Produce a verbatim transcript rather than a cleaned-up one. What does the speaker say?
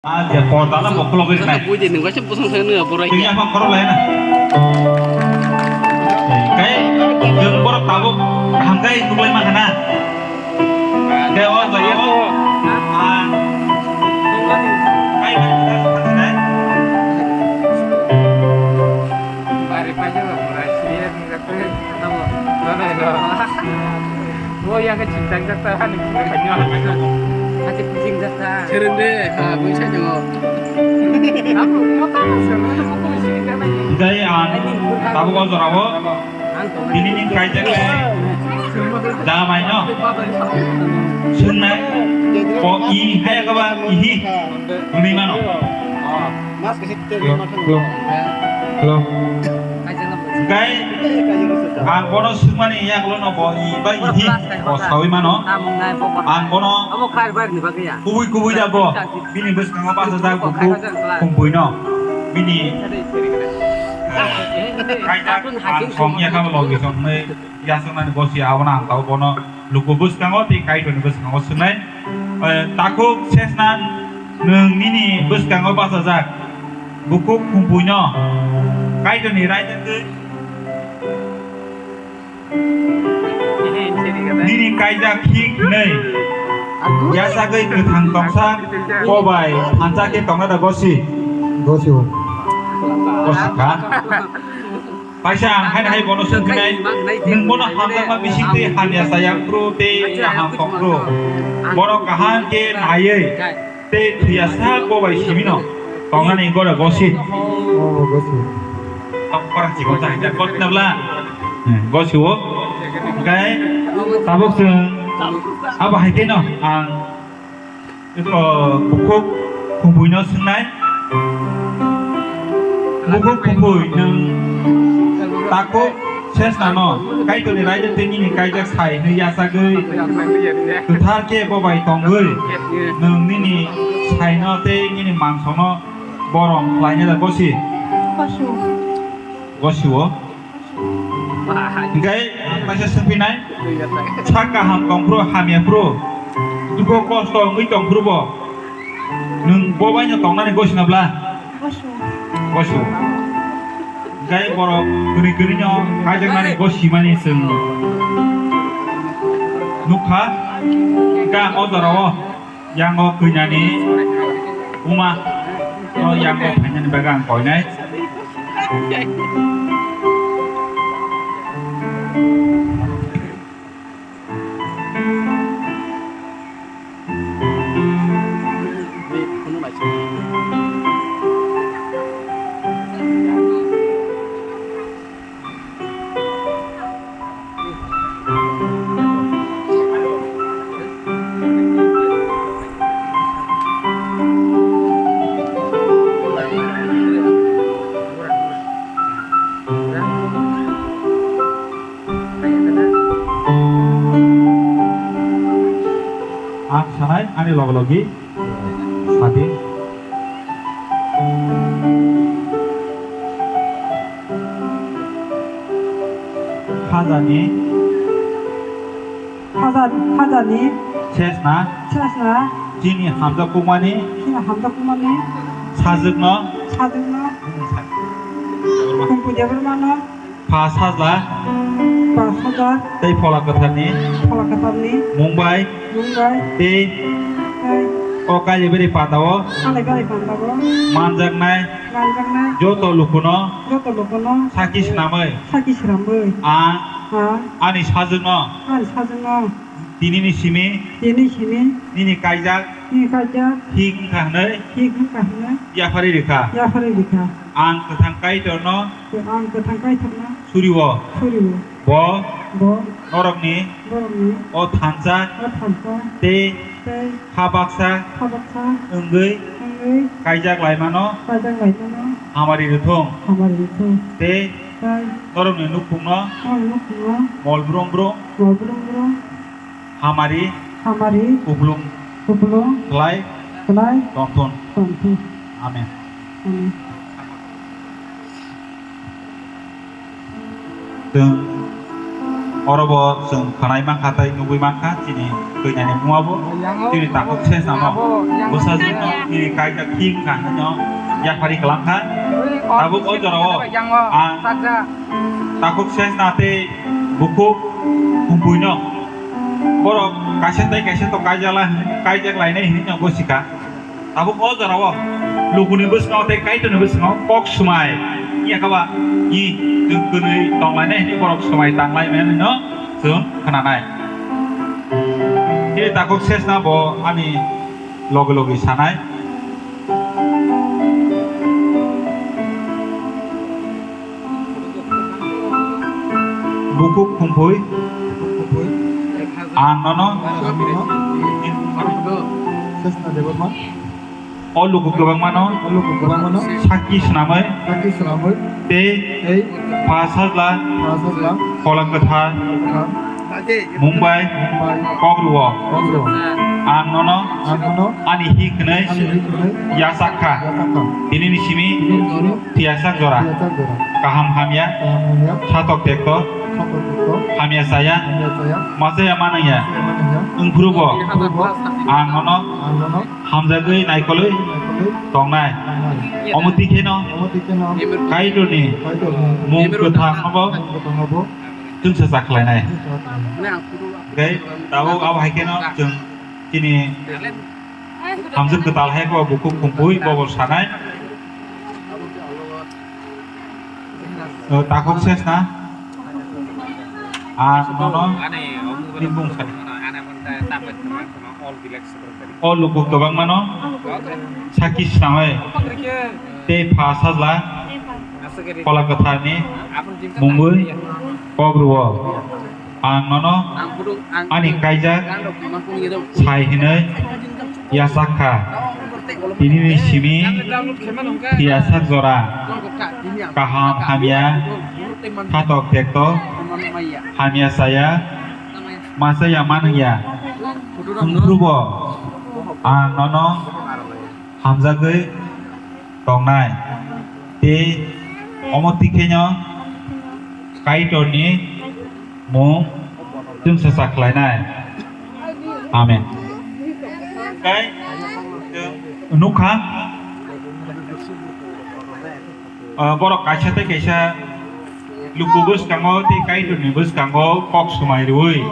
Ah, dia porda la bokhulok ri nai. Bui de nungkha se bosong thang nungkha borai. Tini apa khoro lai na? Kai, jeng borok tabuk hamkai nuklai mangkha na. Kai o jora o. Ah. Kai, kai, kai, kai, kai. Bari paja la borai siya nungkha. Tamo, no, no, no. Oh, yang kecil tak tak tak, anu, bukan banyak. Aja kucing tak tak. Serende, ha, bisa nyo. Aku, mau tahu, sih, mau tahu, mau tahu, sih, kita main. Jai an, tabuk o jora o. Ini ning kaijak le. Damai no. Sunai. Ko i, hai ka ba, ihi. Umi mano. Hello, hello, hello. Hingkai ang bono swngmani yaklo no bo i ba ihi bo sawi mano. Ang bono kubui kubui da bo bini bwskango bachajak bukhuk kumbui no. Bini, eh, kaijak ang song yakha bo logi song nai yasaknani gosi abono ang tao bono luku bwskango tei Kaitorni bwskango swngnai. Eh, takhuk sesna nwng nini bwskango bachajak. Bukhuk khumpuino Kaitorni raida twi nini kaijak hik hwnwi yasagwi kwthang tongsa kobai thansa khe tongna da gosi. Gosi. Gosi kha. Kaisa ang hai hai bono swngkhinai, nwng bono hamjakma bising tei hamya chaya phru tei kaham tong phru. Bono kaham khe naiwi tei thwiya sak bo bai simino tongnani gora gosi. Oh, gosi. Tong parang chibon chang jak kot nabla. Hmm, gosi o. Hingkai tabuk chwng abo hai khe no ang Eko bukhuk khumpuino swngnai. Bukhuk khumpui nwng takhuk sesnano Kaitorni raida tei nini kaijak sai hwnwi yachagwi kwthar khe bo bai tongwi nwng nini saino tei nini mangsono borom khlaina da gosi. Gosio. Hingkai ang kaisa swngphinai, sak kaham tong phuru hamya phuru, dukho kosto wngwi tong phuru bo nwng bo baino tongnani gosina bla? Gosi. Hingkai borok kwrwi kwrwino kaijaknani gosimani chwng nukha, hingkhe ang o jorao. Yango khuinani uma, o yango phainani bagwi ang koinai. Ang sanai ani loge logi. Sadi. Khajani. Khaja-, khajani. Sesna. Sesna. Chini hamjakmani. Chini hamjakmani. Sajwkno. Sajwkno. Khumpuja Bormano. Pha sajla. Pha sajla. Tei Phola Kwtharni. Phola Kwtharni. Mungbai. Mungbai. Tei. Tei. O Kailaibari pandao. Kailaibari pandao. Manjaknai. Manjaknai. Joto lukuno. Joto lukuno. Sakhi swnamwi. Sakhi swnamwi. Ang. Ang. Ani sajwkno. Ani sajwkno. Tinini simi. Tinini simi. Nini kaijak. Nini kaijak. Hik wngkha hwnwi. Hik wngkha hwnwi. Yapharwi rwkha. Yapharwi rwkha. Ang kwthang Kaitorno. Ang kwthang Kaitorno. Surio. Surio. Bo. Bo. Norokni. Norokni. O thansa. O thansa. Tei. Tei. Kha baksa. Kha baksa. Wngwi. Wngwi. Kaijak laimano. Kaijak laimano. Hamari rwthung. Hamari rwthung. Tei. Tei. Norokni nukhungno. Norokni nukhungno. Mol brum brum. Mol brum brum. Hamari. Hamari. Kuplung. Kuplung. Khlai. Khlai. Tongthun. Tongthun. Amen. Amen. Chwng Oro bo chwng khwnai mankha tei nugwi mankha chini khainani mungabo, chini takhuk sesnano bwsajwkno chini kaijak thik wngkha hwnwi yaphari kwlangkha. Tabuk o jorao ang takhuk sesna tei bukhuk khumpuino borok kaisa tei kaisa to kaijak lai-, kaijak lainai hwnwi no gosikha. Tabuk o jorao lukuni bwskango tei Kaitorni bwskango kok swmai wngya khe ba i twi kwnwi tonglainai hwnwi borok swmai tanglai mani no chwng khnanai. Tei takhuk sesna bo ani logi logi sanai. Bukhuk khumpui, ang nono Sesna Debbarma. O luku kwbangmano, o luku kwbangmano, sakki swnamwi, sakki swnamwi, tei, tei, pha sajla, pha sajla, Kola Kwthar, Kola Kwthar, mung bai, mung bai, kok rwo. Kok rwo. Ang nono, ang nono, ani hik hwnwi, ani hik hwnwi, yachak kha. Yachak kha. Tinini simi, tinini simi, phiyasak jora. Phiyasak jora. Kaham hamya. Kaham hamya. Satok tekto. Satok tekto. Hamya saya. Hamya saya. Ma saya manaya. Ma saya manaya. Wngphuru bo. Wngphuru bo. Ang nono. Ang nono. Hamjagwi naikolwi. Naikolwi. Tongnai. Tongnai. Omo tikheno. Omo tikheno. Kaitorni. Kaitorni. Mung kwthang nobo. Mung kwthang nobo. Chwngsa chakhlainai. Chwngsa chakhlainai. Hwnkhe tabuk abo hai kheno chwng chini hamjwk kwtal hai khe bukhuk khumpui bobo sanai. O, takhuk sesna. Ang nono ani bumung sani. O luku kwbangmano sakki swnamwi tei pha sajla Kola Kwtharni mungwi kok rwo. Ang nono ani kaijak sai hwnwi yachak kha. Tinini simi phiyasak jora, kaham hamya, thatok tekto, hamya saya, ma saya manaya. Wngphuru bo ang nono hamjagwi tongnai. Tei omo tikheno Kaitorni mung chwngsa chakhlainai. Amen. Tei nukha, ah, borok kaisa tei kaisa luku bwskango tei Kaitorni bwskango kok swmai rwui